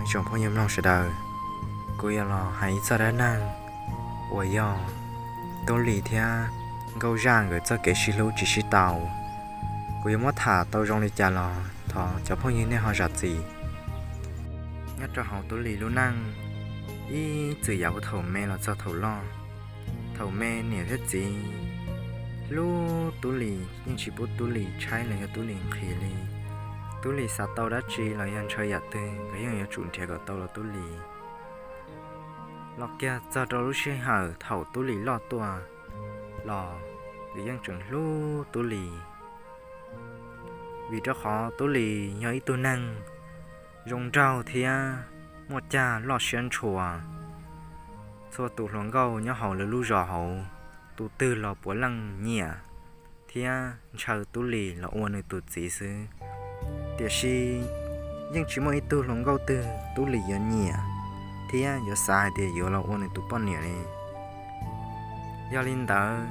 Tsoom phooj ywg mloog sawv daws, kuv yuav los hais ib txoj dab neeg uas yog Tub Lis thiab Nkauj Zaj nkawd txoj kev sib hlub tsis sib tau. Kuv yuav muab tham tau zoo li cas los thov cov phooj ywg nej ho zam txim. Nyob rau hauv Tub Lis lub neej, ib txwm yav thaum me los txog thaum loj, thaum me niam thiab txiv hlub Tub Lis yeej tsis pub Tub Lis tshaib los yog Tub Lis nqhis li. Tub Lis xav tau dab tsi los yog ntshaw yam twg nkawd yeej yuav tsum nrhiav kom tau los Tub Lis. Los kiag txog rau lub sij hawm thaum Tub Lis loj tuaj los nkawd yeej tseem hlub Tub Lis, vim rau qhov Tub Lis yog ib tug neeg zoo nraug thiab muaj cag loj siab ntshua. Txhua tus hluas nkauj nyob hauv lawv lub zos hauv, tus twg los puav leej nyiam thiab ntshaw Tub Lis los ua nws tus txiv xwb. Tiam sis yeej tsis muaj ib tug hluas nkauj twg Tub Lis yuav nyiam thiab yuav xav hais tias yuav los ua nws tus poj niam li. Yog li ntawd,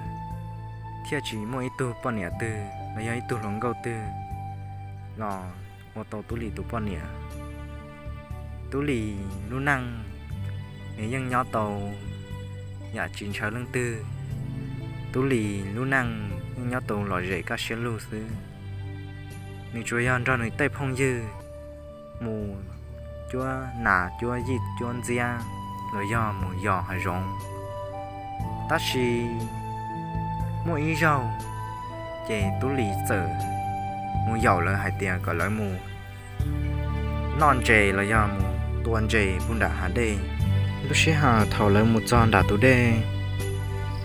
thiaj tsis muaj ib tug poj niam twg los yog ib tug hluas nkauj twg los ua tau Tub Lis tus poj niam. Tub Lis lub neej nws yeej nyob tau yam tsis ntshaw leej twg. Tub Lis lub neej yeej nyob tau lom zem kaj siab lug xwb. Nws tsuas yog nrog nws tej phooj ywg mus cuab nas cuab yij cuab ntxiab los yog mus yos hav zoov. Tab sis muaj ib zaug ces Tub Lis txawm mus yaum lawv hais tias kom lawv mus noj ntses los yog mus tua ntses puag nram hav dej. Lub sij hawm thaum lawv mus txog nram tus dej,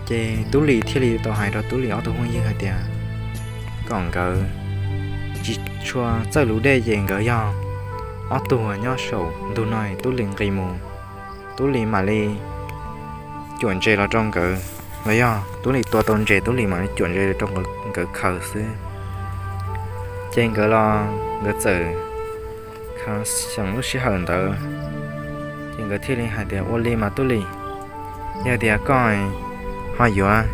ces Tub Lis thiaj li tau hais rau Tub Lis ob tug phooj ywg hais tias kom nkawd tsis tshua txawj lub dej ces nkawd yog ob tug nyob saum ntug no, Tub Lis nqis mus, Tub Lis mam li cuam ntses los rau nkawd, los yog Tub Lis tua tau ntses Tub Lis mam li cuam ntses los rau nkawd khaws xwb. Ces nkawd los nkawd txawm khav xyeem lub sij hawm ntawd, ces nkawd thiaj li hais tias ua li mas Tub Lis, yog tias koj ho yuav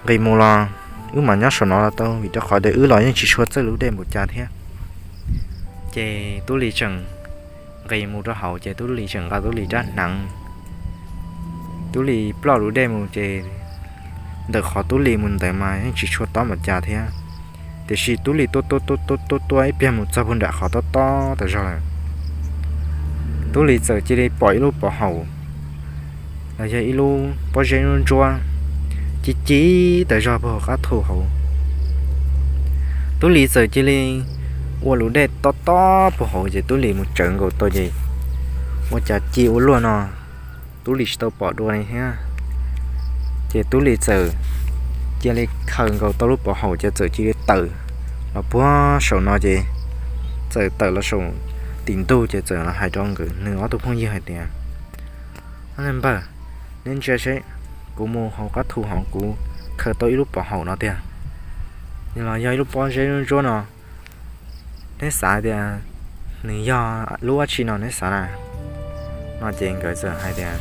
nqis mus los wb mam nyob saum no los tau, vim rau qhov tias wb los yeej tsis tshua txawj lub dej npaum cas thiab. Ces Tub Lis tseem nqis mus rau hauv ces Tub Lis tseem nqa Tub Lis rab hneev. Tub Lis ploj lub dej mus ces ntawm qhov Tub Lis mus ntawd mas yeej tsis tshua tob npaum cas thiab, tiam sis Tub Lis tua tua tua tua tua tua ib pliag mus txog puag nram qhov tob tob tas zog lawm. Tub Lis txawm cia li pom ib lub pov haum los yog ib lub pob zeb ntsuab ntsuab ci ci tas zog puag hauv qab thu hauv. Tub Lis txawm cia li ua lub dej tob tob puag hauv ces Tub Lis mus tsawv nkaus tau ces ua cas ci ua luaj no, Tub Lis tsis tau pom dua li thiab. Ces Tub Lis txawm cia li khaws nkaus tau lub pov haum ces txawm cia li tawm los puag saum no ces txawm tawm los saum tim ntug ces txawm los hais rau nkawd nws ob tug phooj ywg hais tias, npawg, neb ntsia seb, kuv mus hauv qab thu hauv kuv khaws tau ib lub pov haum no tiag, los yog ib lub pob zeb ntsuab no, neb xav tias nws yog lub dab tsi no neb xav na? No ces nkawd txawm hais tias,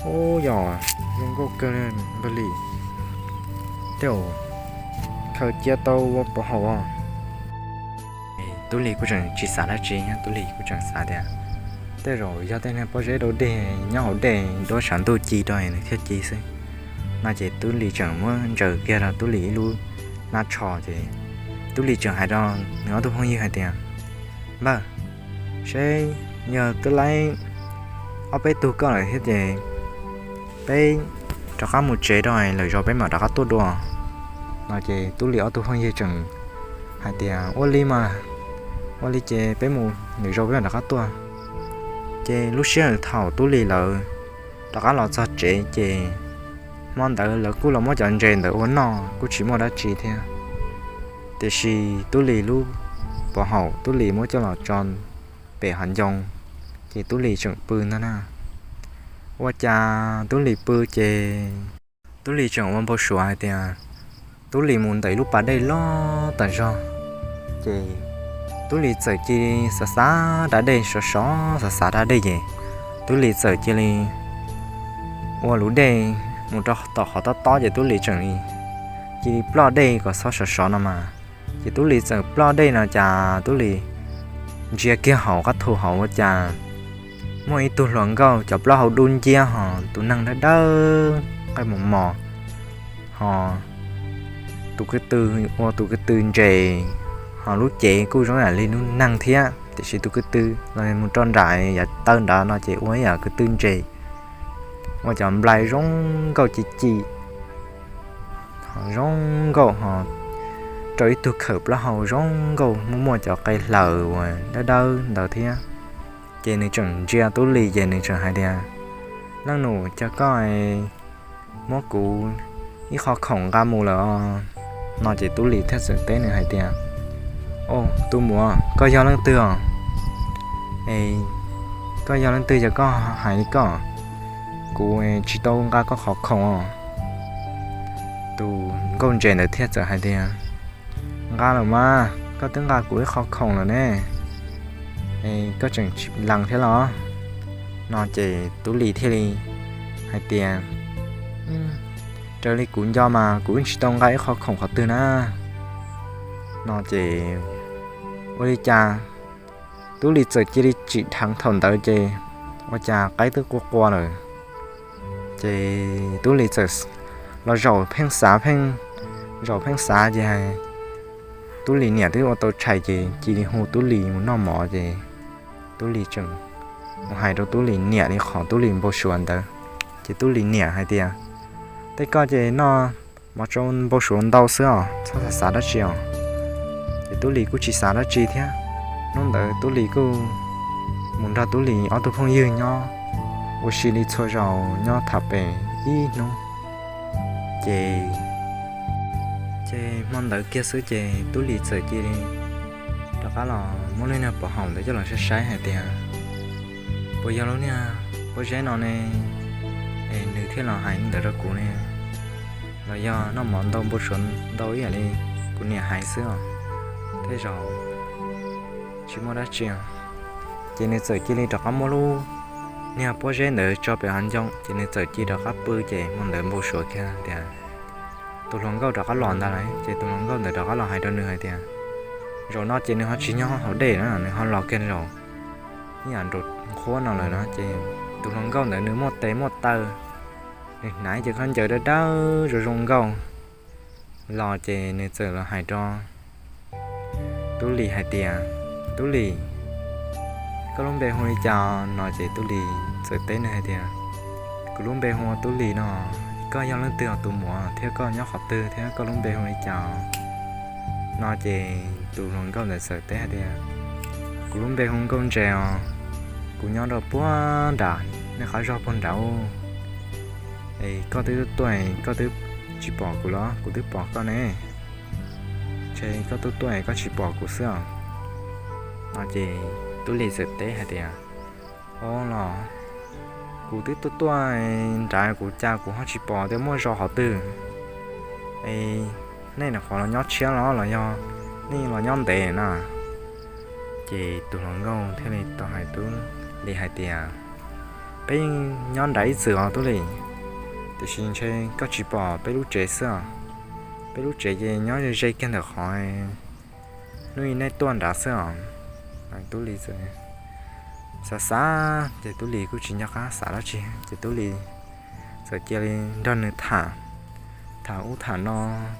ub, yog zoo nkauj kawg npawg Lis, tej zaum khaws cia tau ua pov haum os. Tub Lis kuj tseem tsis xav dab tsi, Tub Lis kuj tseem xav tias tej zaum yog tej niag pob zeb dau dig nyob hauv dej duab tshav ntuj ci rau nws thiaj ci xwb. No ces Tub Lis tseem muab ntsaws kiag rau Tub Lis ib lub hnab tsho ces Tub Lis tseem hais rau nws ob tug phooj ywg hais tias, npawg, seb yog twb laib ob peb tug koj lawm thiab ces peb rov qab mus tsev rau lwm zaus peb mam rov qab tuaj dua. No ces Tub Lis ob tug phooj ywg tseem hais tias ua li mas, ua li ces peb mus lwm zaus peb mam rov qab tuaj. Ces lub sij hawm thaum Tub Lis lawv rov qab los txog tsev ces hmo ntawd lawv kuj los muab cov ntses ntawd ua noj kuj tsis muaj dab tsi thiab. Tiam sis Tub Lis lub pov haum Tub Lis muab coj los tso pem hav ncoo, ces Tub Lis tseem pw ntag na. Ua cas Tub Lis pw ces Tub Lis tseem ua npau suav hais tias Tub Lis mus ntawm ib lub pas dej loj tas zog, ces Tub Lis txawm cia li xav xav da dej, sov sov xav xav da dej ces Tub Lis txawm cia li ua lub dej mus rau tom qhov tob tob ces Tub Lis tseem cia li ploj dej kom txhob sov sov no mas. Ces Tub Lis txawm ploj dej no cas Tub Lis ntsia kiag hauv qab thu hauv ua cas muaj ib tug hluas nkauj cov plaub hau dub nciab ho tus neeg dawb dawb nqaij mos mos ho tus kwv tw ua tus kwv tw ntses, ho lub cev kuj zoo ib yam li lub neeg thiab tiam sis tus kwv tw los mus rau nram yav taw nrad no ces ua ib yam kwv tw ntses, ua cov nplai zoo nkauj ci ci, zoo nkauj ho rau ib tug khawm plaub hau zoo nkauj muaj muaj cov qe hlaws uas dawb dawb ntawd thiab. Ces nws tseem ntsia Tub Lis ces nws tseem hais tias, Leej nus, cas koj muab kuv ib qho khoom nqa mus lawm os? No ces Tub Lis thiaj txawm teb nws hais tias, Au, tus muam, koj yog leej twg os? Es koj yog leej twg yog koj hais li koj? Kuv tsis tau nqa koj qhov khoom os. Tus nkauj ntses ntawd thiaj txawm hais tias, Nqa lawm mas, koj twb nqa kuv ib qho khoom lawm ne, es koj tseem tsis lees thiab los? No ces Tub Lis thiaj li hais tias, Raws li kuv nco mas kuv yeej tsis tau nqa ib qho khoom qhov twg na. No ces ua li cas Tub Lis txawm cia li tsim dheev thaum ntawd ces ua cas qaib twb qua qua lawm. Ces Tub Lis txawm los zaum pheej xav pheej, zaum pheej xav ces Tub Lis niam twb ua tau tshais ces cia li hu Tub Lis mus noj mov ces Tub Lis tseem mus hais rau Tub Lis niam li qhov Tub Lis npau suav ntawd. Ces Tub Lis niam hais tias, Tej koj ces noj mov tsau npau suav ntau xwb os, txhob xav xav dab tsi os. Ces Tub Lis kuj tsis xav dab tsi thiab. Hnub ntawd Tub Lis kuj mus nrog Tub Lis ob tug phooj ywg nyob ua si li txhua zaus nyob tham pem ib hnub. Ces, ces hmo ntawd kiag xwb ces Tub Lis txawm cia li rov qab los muab lub niag pov haum ntawd coj los saib saib hais tias, Puas yog lub niag pob zeb no ne? Es nws thiaj los hais li ntawd rau kuv ne? Los yog noj mov ntau npau suav ntau ib yam li kuv niam hais xwb os, tej zaum tsis muaj dab tsi. Ces nws txawm cia li rov qab muab lub niag pob zeb ntawd tso pem hav ncoo ces nws txawm cia li rov qab pw ces hmo ntawd npau suav kiag tias tus hluas nkauj rov qab los ntag lauj. Ces tus hluas nkauj ntawd rov qab los hais rau nws hais tias, Zaum no ces nws ho tsis nyob hauv dej na, nws ho los kiag zaum ib yam nraum nqhuab no lawm no. Ces tus hluas nkauj ntawd nws muaj tes muaj taw, nws hnav cev khaub ncaws dawb dawb zoo zoo nkauj los ces nws txawm los hais rau Tub Lis hais tias, Tub Lis, koj lub npe hu li cas? No ces Tub Lis txawm teb nws hais tias, Kuv lub npe hu ua Tub Lis no. Koj yog leej twg os tus muam, thiab koj nyob qhov twg thiab koj lub npe hu li cas? No ces tus hluas nkauj ntawd txawm teb hais tias, Kuv lub npe hu Nkauj Ntses os, kuv nyob rau puag nram nej qab zog puag nrad. Es koj twb tuaj tuaj koj twb tsis pom kuv los? Kuv twb pom koj ne. Ntshe koj tuaj tuaj koj tsis pom kuv xwb os. No ces Tub Lis txawm teb hais tias, Au los, kuv twb tuaj tuaj nrad kuv cas kuv ho tsis pom tias muaj zos qhov twg. Es nej nyuam qhuav los nyob tshiab los los yog nej los nyob ntev na? Ces tus hluas nkauj thiaj li tau hais Tub Lis hais tias, Peb nyob nrad ib txwm os Tub Lis, tiam sis ntshe koj tsis pom peb lub tsev xwb os. Peb lub tsev ces nyob ze ze kiag ntawm qhov hnub ib nej tuaj nrad xwb os. Tub Lis xav xav ces Tub Lis kuj tsis nco qab xav dab tsi ces Tub Lis txawm cia li nrog nws tham, tham ub tham no,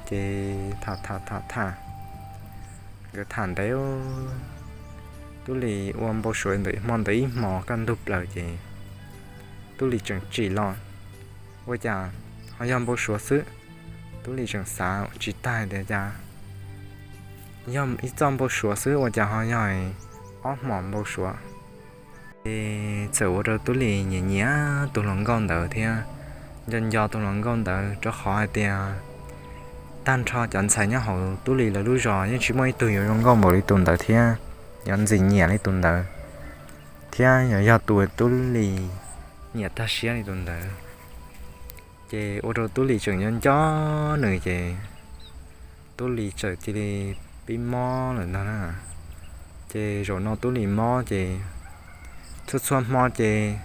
ces tham tham tham tham, nkawd tham ntev. Tub Lis ua npau suav ntawm hmo ntawd ib hmos kaj ntug plaws ces Tub Lis tseem tsim los, ua cas ho yog npau suav xwb. Tub Lis tseem xav tsis tag tias cas yog ib txoj npau suav xwb ua cas ho yog ob hmos npau suav. Ces txawm ua rau Tub Lis nyiam nyiam tus hluas nkauj ntawd thiab nco nco tus hluas nkauj ntawd rau qhov hais tias tag nrho cov ntxhais nyob hauv Tub Lis lawv lub zos yeej tsis muaj ib tug yuav zoo nkauj npaum li tus ntawd thiab yuav ntxim nyiam li tus ntawd, thiab yuav yog tus Tub Lis nyiam tag siab li tus ntawd. Ces ua rau Tub Lis tseem nco nco nws ces Tub Lis txawm cia li pib mob lawm ntag na. Ces zaum no Tub Lis mob ces txhua txhua hmo ces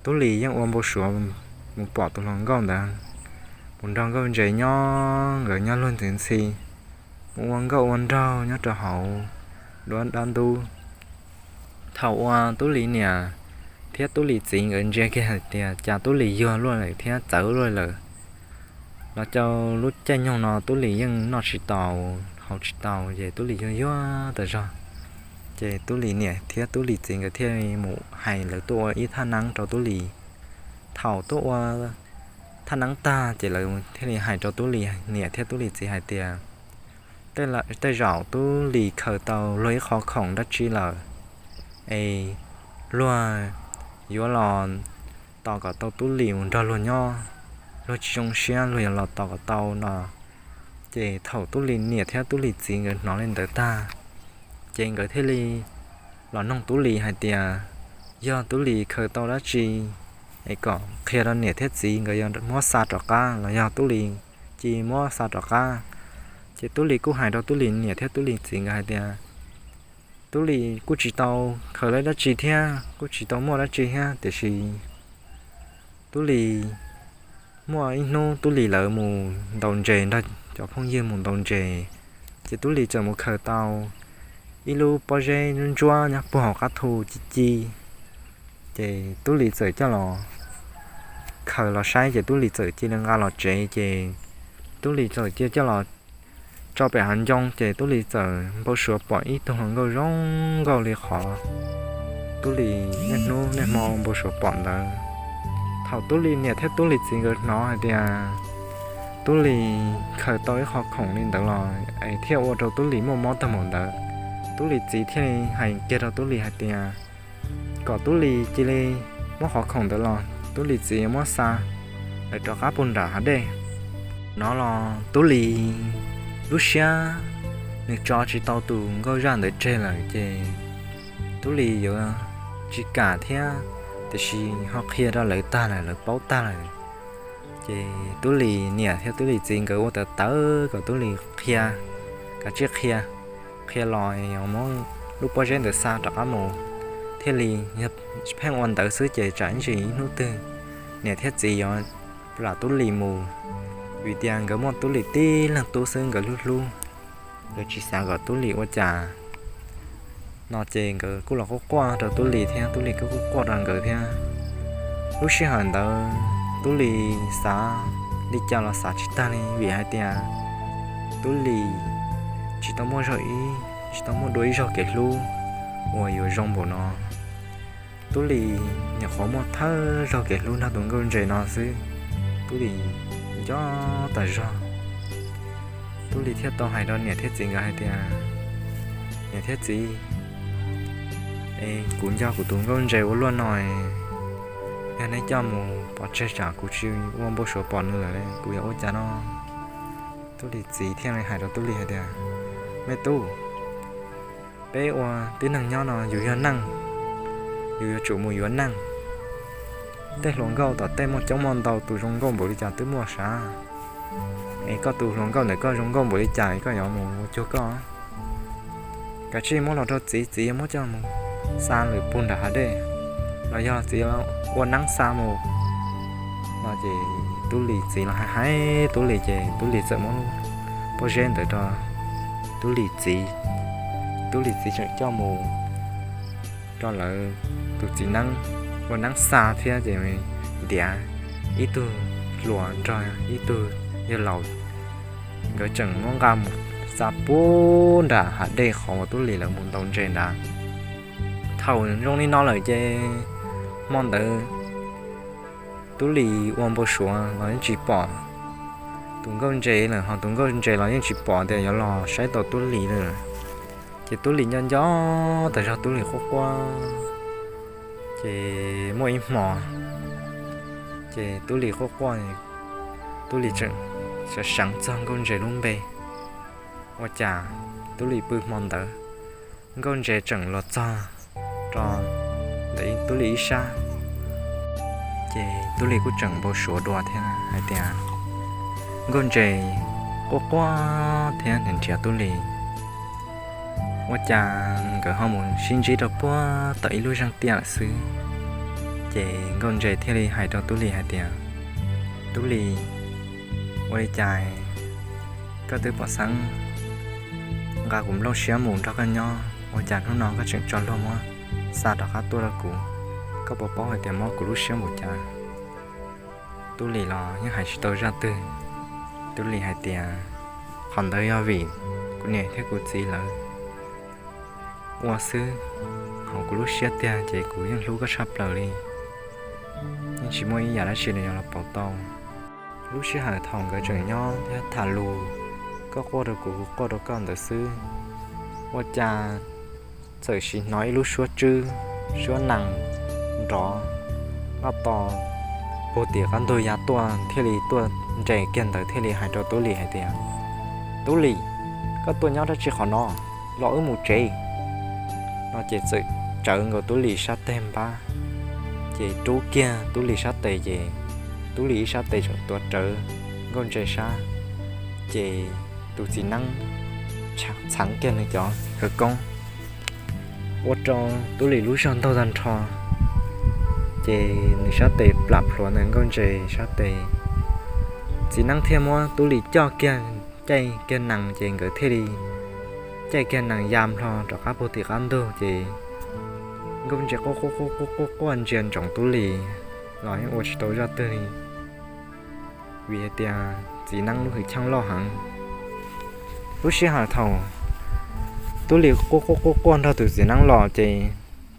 Tub Lis yeej ua npau suav mus pom tus hluas nkauj ntawd, mus nrog Nkauj Ntses nyob, nkawd nyob luag ntxhi ntxhi, mus ua nkauj ua nraug nyob rau hauv duab dab ntub. Thaum uas Tub Lis niam thiab Tub Lis txiv nkawd ntsia kiag hais tias cas Tub Lis yuag luaj lawm thiab txawv luaj lawm, los rau lub caij nyoog no Tub Lis yeej noj tsis tau, haus tsis tau, ces Tub Lis yuag yuag tas zog. Ces Tub Lis niam thiab Tub Lis txiv nkawd thiaj li mus hais lawv tuaj ua ib thaj neeb rau Tub Lis. Thaum tuaj ua thaj neeb tag ces lawv thiaj li hais rau Tub Lis niam thiab Tub Lis txiv hais tias, tej zaum Tub Lis khaws tau luag ib qho khoom dab tsi lawm, es luag yuav los tos kom tau Tub Lis mus nrog luag nyob, luag tsis zoo siab luag yuav los tos kom tau no. Ces thaum Tub Lis niam thiab Tub Lis txiv nkawd hnov li ntawd tag, ces nkawd thiaj li los noog Tub Lis hais tias, yog Tub Lis khaws tau dab tsi es kom qhia rau niam thiab txiv nkawd yuav muab xa rov qab los yog Tub Lis cia muab xa rov qab. Ces Tub Lis kuj hais rau Tub Lis niam thiab Tub Lis txiv nkawd hais tias, Tub Lis kuj tsis tau khaws dab tsi thiab kuj tsis tau muaj dab tsi thiab, tiam sis Tub Lis muaj ib hnub Tub Lis lawv mus ntaus ntses nrog cov phooj ywg mus ntaus ntses, ces Tub Lis txawm mus khaws tau ib lub pob zeb ntsuab nyob puag hauv qab thu ci ci. Ces Tub Lis txawm coj los khaws los saib ces Tub Lis txawm cia li nqa los tsev, ces Tub Lis txawm cia coj los tso pem hav ncoo, ces Tub Lis txawm npau suav pom ib tug hluas nkauj zoo nkauj li qhov Tub Lis niaj hnub niaj hmo npau suav pom ntawd. Thaum Tub Lis niam thiab Tub Lis txiv nkawd hnov hais tias Tub Lis khaws tau ib qho khoom li ntawd los es thiaj ua rau Tub Lis muaj mob tag npaum ntawd, Tub Lis txiv thiaj li hais kiag rau Tub Lis hais tias, kom Tub Lis cia li muab qhov khoom ntawd los Tub Lis txiv yuav muab xa lawv rov qab puag nram hav dej. No los Tub Lis lub siab nws tso tsis tau tus nkauj zaj ntawd tseg lawm, ces Tub Lis yuav tsis kam thiab, tiam sis ho qhia rau lawv tag lawm, lawv paub tag lawm. Ces Tub Lis niam thiab Tub Lis txiv nkawd ua tawv tawv kom Tub Lis qhia, kav tsij qhia, qhia los muab lub pob zeb ntawd xa rov qab mus, thiaj li yog pheej ua ntawd xwb ces tsam ib ntsis ib hnub twg niam thiab txiv yuav plam Tub Lis mus, vim tias nkawd muaj Tub Lis tib leeg tub xwb nkawd hlub hlub, nkawd tsis xav kom Tub Lis ua cas. No ces nkawd kuj los quaj quaj rau Tub Lis thiab Tub Lis kuj quaj quaj rau nkawd thiab. Lub sij hawm ntawd Tub Lis xav li cas los xav tsis tag li, vim hais tias Tub Lis tsis tau muaj zaug ib, tsis tau muaj dua ib zaug kev hlub uas yuav zoo npaum no. Tub Lis nyuam qhuav muaj thawj zaug kev hlub nrog tus nkauj ntses no xwb, Tub Lis nco tas zog. Tub Lis thiaj tau hais rau niam thiab txiv nkawd hais tias, niam thiab txiv, es kuv nco kuv tus nkauj ntses ua luaj no, yog neb coj mus pov tseg tsam kuv tsis ua npau suav pom nws lawm kuv yuav ua cas no? Tub Lis txiv thiaj li hais rau Tub Lis hais tias, me tub, peb ua tib neeg nyob no yus yog neeg, yus yuav tsum mus yuav neej. Tej hluas nkauj tom tej muaj coob muaj ntau, tus zoo nkauj npaum li cas twb muaj sav. Es koj tus hluas nkauj ntawm koj zoo nkauj npaum li cas es koj yuav mus ua cuag koj? Kav tsij muab los rau txiv, txiv yuav muab coj mus xa lawm puag nram hav dej, los yog txiv ua neeb xa mus. No ces Tub Lis txiv los hais hais Tub Lis ces Tub Lis txawm muab pob zeb ntawd rau Tub Lis txiv. Tub Lis txiv tseem coj mus rau lawv tus txiv neeb ua neeb xa thiab ces ntiav ib tug hluas nrog ib tug yawg laus, nkawd tseem muab nqa mus xa puag nram hav dej qhov uas Tub Lis lawv mus ntaus ntses nrad. Thaum zoo li no lawm ces hmo ntawd Tub Lis ua npau suav los yeej tsis pom tus nkauj ntses lawm, ho tus nkauj ntses los yeej tsis pom tias yuav los saib tau Tub Lis lawm. Ces Tub Lis nco nco tas zog, Tub Lis quaj quaj. Ces muaj ib hmo ces Tub Lis quaj quaj, Tub Lis tseem seev seev txog nkauj ntses lub npe. Ua cas Tub Lis pw hmo ntawd, nkauj ntses tseem los txog rau ntawm Tub Lis ib sab. Ces Tub Lis kuj tseem npau suav dua thiab hais tias nkauj ntses quaj quaj thiab nrhiav nrhiav Tub Lis. Ua cas nkawd ho mus sib ntsib rau puag tom ib lub zeej tiaj lawm xwb. Ces nkauj ntses thiaj li hais rau Tub Lis hais tias, Tub Lis, ua li cas koj twb pom xeeb nqa kuv nplooj siab mus nrog koj nyob, ua cas hnub no koj tseem tso luag muab xa rov qab tuaj rau kuv. Koj puas paub hais tias mob kuv lub siab npaum cas? Tub Lis los yeej hais tsis tau zaj twg. Tub Lis hais tias, qhov ntawd yog vim kuv niam thiab kuv txiv lawv ua xwb, hos kuv lub siab tiag ces kuv yeej hlub koj tshaj plaws li. Yeej tsis muaj ib yam dab tsi yuav los pauv tau lub sij hawm thaum nkawd tseem nyob thiab tham lus, koj quaj rau kuv, kuv quaj rau koj ntawd xwb. Ua cas txawm sim hnov ib lub suab tswb, suab nees nrov loj to puag tim qab ntug ya tuaj, thiaj li tuaj nres kiag ntawd thiaj li hais rau Tub Lis hais tias, Tub Lis, koj tuaj nyob dab tsi qhov no? Los wb mus tsev. No ces txawm tsawv nkaus Tub Lis sab teg npab, ces rub kiag Tub Lis sab tes ces Tub Lis ib sab tes tseem tuav rawv Nkauj Ntse sab, ces tus txiv neeb txheev kiag nws cov khawv koob ua rau Tub Lis lub zog ntaug tag nrho, ces nws sab tes plam plhuav ntawm Nkauj Ntse sab tes. Txiv neeb thiaj muab Tub Lis coj kiag, caij kiag nees ces nkawd thiaj li caij kiag nees ya nplho rov qab puag tim qab ntug ces Nkauj Ntse quaj quaj quaj quaj quaj ntsia ntsoov Tub Lis los yeej ua tsis tau zaj twg li, vim hais tias txiv neeb lub hwj chim loj heev. Lub sij hawm thaum Tub Lis quaj quaj quaj quaj nrog tus txiv neeb los ces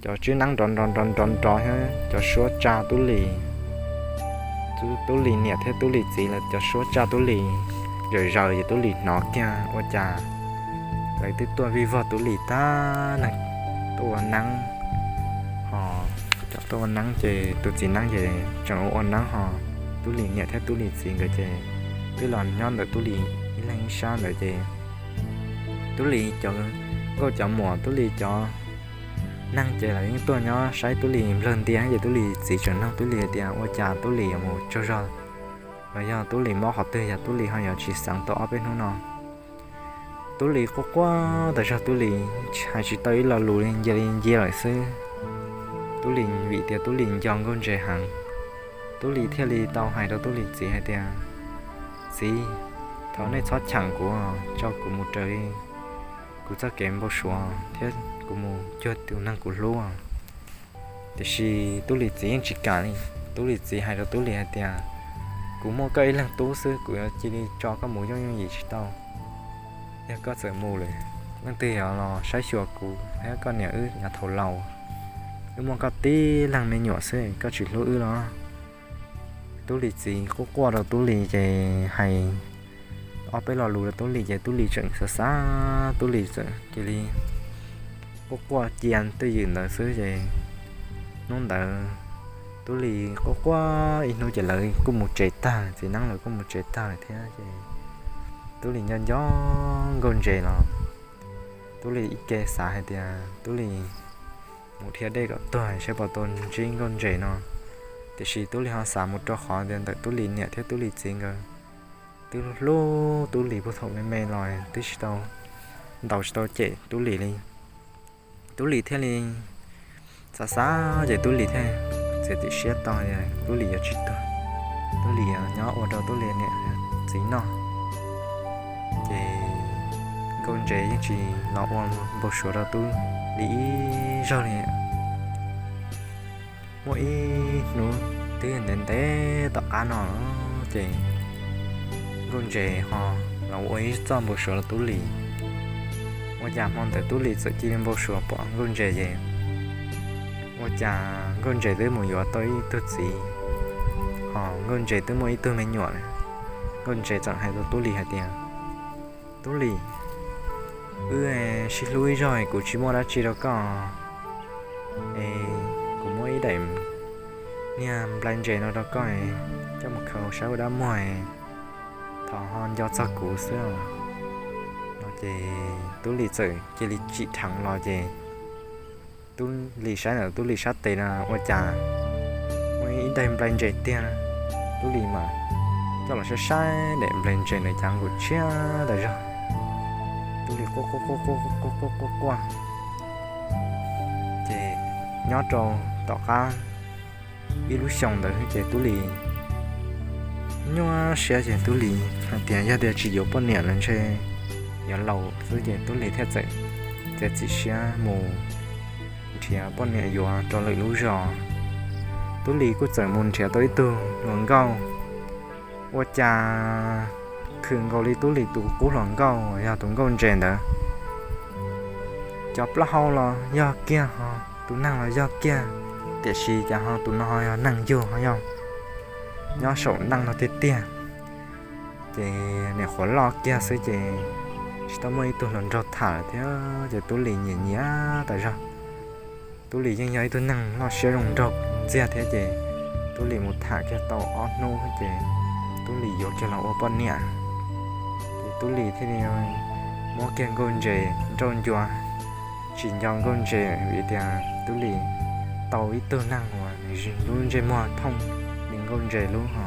cov tswb neeb nrov nrov nrov nrov nrov thiab cov suab tsa Tub Lis, Tub Lis niam thiab Tub Lis txiv lawv cov suab tsa Tub Lis zawm zaws ces Tub Lis hnov kiag ua cas lawv twb tuaj vij vog Tub Lis tag neeg, tuaj ua neeb, ho cov tuaj ua neeb ces tus txiv neeb ces tseem ua ua neeb ho Tub Lis niam thiab Tub Lis txiv nkawd ces twb los nyob ntawm Tub Lis ib leeg ib sab ntawd ces Tub Lis cov nkauj cov muam, Tub Lis cov neeg ces lawv yeej tuaj nyob saib Tub Lis nplawg ntia ces Tub Lis txiv tseem nug Tub Lis hais tias ua cas Tub Lis yuav mus tsaug zog los yog Tub Lis mob qhov twg yog Tub Lis ho yuav tsis xeev tau ob peb hnub no. Tub Lis quaj quaj tas zog, Tub Lis hais tsis tau ib lo lus li, cia li ncia lawm xwb. Tub Lis vim tias Tub Lis nco Nkauj Ntse heev, Tub Lis thiaj li tau hais rau Tub Lis txiv hais tias, Txiv, thov nej txhob cheem kuv, tso kuv mus raws li kuv txoj kev npau suav thiab kuv mus cuag tus neeg kuv hlub. Tiam sis Tub Lis txiv yeej tsis kam li. Tub Lis txiv hais rau Tub Lis hais tias, Kuv muaj koj ib leeg tub xwb, kuv yuav cia li tso koj mus yooj yooj yim tsis tau. Yog koj txawm mus lawm, leej twg yuav los saib xyuas kuv thiab koj niam wb yav thaum laus? Wb muaj koj tib leeg me nyuam xwb, koj tsis hlub wb los? Tub Lis txiv quaj quaj rau Tub Lis ces hais ob peb lo lus rau Tub Lis ces Tub Lis tseem xav xav, Tub Lis txawm cia li quaj quaj cia twj ywm ntawd xwb ces hnub ntawd Tub Lis quaj quaj ib hnub ces lawv kuj mus tsev tag, txiv neeb lawv kuj mus tsev tag lawm thiab ces Tub Lis nco nco Nkauj Ntse los Tub Lis ib ke xav hais tias Tub Lis mus dhia dej kom tuag saib puas tau ntsib Nkauj Ntse no. Tiam sis Tub Lis ho xav mus rau qhov tias ntawm Tub Lis niam thiab Tub Lis txiv nkawd twb hlub Tub Lis puag thaum me me los twb tsis tau ntaus tsis tau cem Tub Lis li. Tub Lis thiaj li xav xav ces Tub Lis thiaj txiav txim siab tau tias Tub Lis yuav tsis tuag, Tub Lis yuav nyob ua rau Tub Lis niam txiv noj. Ces Nkauj Ntse yeej tsis los ua npau suav rau Tub Lis ib zaug li. Muaj ib hnub twb ntev ntev tom qab no ces Nkauj Ntse ho los ua ib txoj npau suav rau Tub Lis. Ua cas hmo ntawd Tub Lis txawm cia li npau suav pom Nkauj Ntse ces ua cas Nkauj Ntse twb mus yuav tau ib tug txiv, ho Nkauj Ntse twb muaj ib tug me nyuam. Nkauj Ntse txawm hais rau Tub Lis hais tias, Tub Lis, wb sib hlub ib zaug, kuv tsis muaj dab tsi rau koj es kuv muab ib daim niag nplai ntses no rau koj, coj mus khaws saib ua dab muag, thov ho nco txog kuv xwb. No ces Tub Lis txawm cia li tsim dheev los ces Tub Lis saib ntawm Tub Lis sab tes no ua cas muaj ib daim nplai ntses tiag. Tub Lis mas coj los saib saib daim nplai ntses ntawd cas nkaus tshiab tas zog. Tub Lis quaj quaj quaj quaj quaj quaj quaj quaj. Ces nyob rau tom qab ib lub xyoos ntawd ces Tub Lis nyuaj siab ces Tub Lis hais tias yog tias tsis yuav poj niam lawm ntshe yuav laus xwb ces Tub Lis thiaj txawm txiav txim siab mus nrhiav poj niam yuav rau lwm lub zos. Tub Lis kuj txawm mus nrhiav tau ib tug hluas nkauj, ua cas khwm nkaus li Tub Lis tus qub hluas nkauj uas yog tus nkauj ntses ntawd. Cov plaub hau los yog kiag ho, tus neeg los yog kiag, tiam sis cas ho tus no ho yog neeg yug ho yog nyob saum neej no tiag tiag. Ces niam qhuav loj kiag xwb ces tsis tau muaj ib tug hluas nraug tham lawm thiab ces Tub Lis nyiam nyiam tas zog. Tub Lis yeej yog ib tug neeg loj siab zoo nraug ntxiag thiab ces Tub Lis mus tham kiag tau ob hnub ces Tub Lis yuav kiag los ua poj niam. Ces Tub Lis thiaj li muab kiag nkauj ntses nrauj ncua, tsis nco nkauj ntses vim tias Tub Lis tau ib tug neeg uas nws lub ntsej muag thooj li nkauj ntses lub ho.